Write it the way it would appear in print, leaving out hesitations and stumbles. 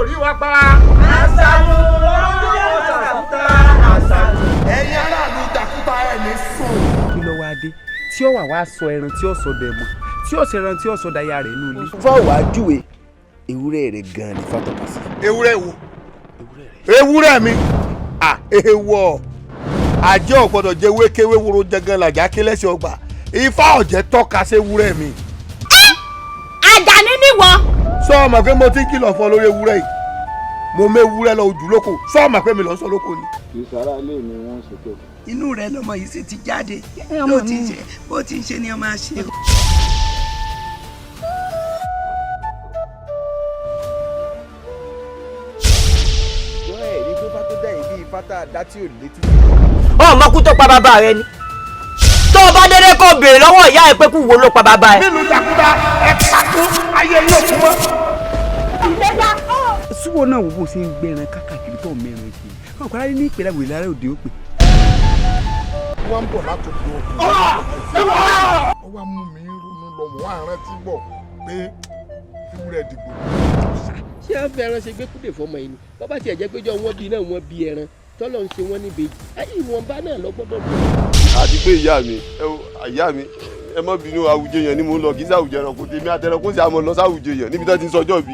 rí wa pa. Àṣàlù lọ́jọ́ ṣàkúta àṣàlù. Ẹ̀yin aráàlú Takuta, ẹ̀ ní sùn. Kí ló wáá dé tí ó wà wá sọ ẹran tí ó sọ dẹ̀ mọ́, tí ó sọ ẹran tí ó sọ daya rẹ̀ nínú ilé? Fáwọn àjúwe ewúrẹ́ rẹ̀ gan-an ní fàtọ́ka sí. Ewúrẹ́ wo? Ewúrẹ́ mi? À, ewọ àjẹ́ ò gbọ́dọ̀ jẹ wékéwé woro jẹgan làjà ké lẹ́sẹ̀ ọgbà. Ifá ọ̀jẹ̀ tọ́ka sí ewúrẹ́ mi. Àjàní níwọ. Sọ ma pé mo ti ń kìlọ̀ fún ọ lórí ewúrẹ́ yìí? Mo méwúrẹ́ lọ ojú lóko. Sọ ma pé mi lọ sọ lóko ni. Kì í sara ilé mi wọ́n ń ṣètò. Inú rẹ lọmọ yìí sì ti jáde. Bó ti ń ṣe, bó ti ń ṣe ni ọ máa ṣe o. Ṣùgbọ́n ẹ̀ rí pé fátó dá yìí bí ifá tá a dá tí ò létí. Ọmọ kú tó pa bàbá rẹ ni. Tó o bá dédé kó béèrè lọ́wọ́ ìyá ẹ pé kú wo ló pa bàbá ẹ. Nílùú Takuta, ẹ pàtó ayé yóò kú mọ́. Súwọ́ náà, wo bó ṣe ń gbẹran káàkiri tó mẹ́rin kiri ọkọ̀ aráyé ní ìpínlẹ̀ wòlé lára òde ó pè. Wọ́n ń bọ̀ látòkè òkun. Ó wá mú mi ronú lọ, mọ́ àrántí bọ̀ pé ewúrẹ́ dìgbò. Ṣé à ń fẹ́ ẹran ṣe gbé kúdè fọmọ yìí ni? Bàbá tiẹ̀ jẹ́ péjọ wọn bí náà, wọ́n bí ẹran tọ́lọ̀ ń ṣe wọ́n níbejì, ìwọ̀nba náà lọ gbọ́dọ̀ lò. Àti pé ìyá mi, ẹ wo, ìyá mi, ẹ má bínú, àwùjọ yẹn ni mò ń lọ, kì í sàwùjọ ẹranko. Tèmi àtẹranko sì àmọ́ lọ sáwùjọ yẹn níbi tó ti ń sọjọ́ bí.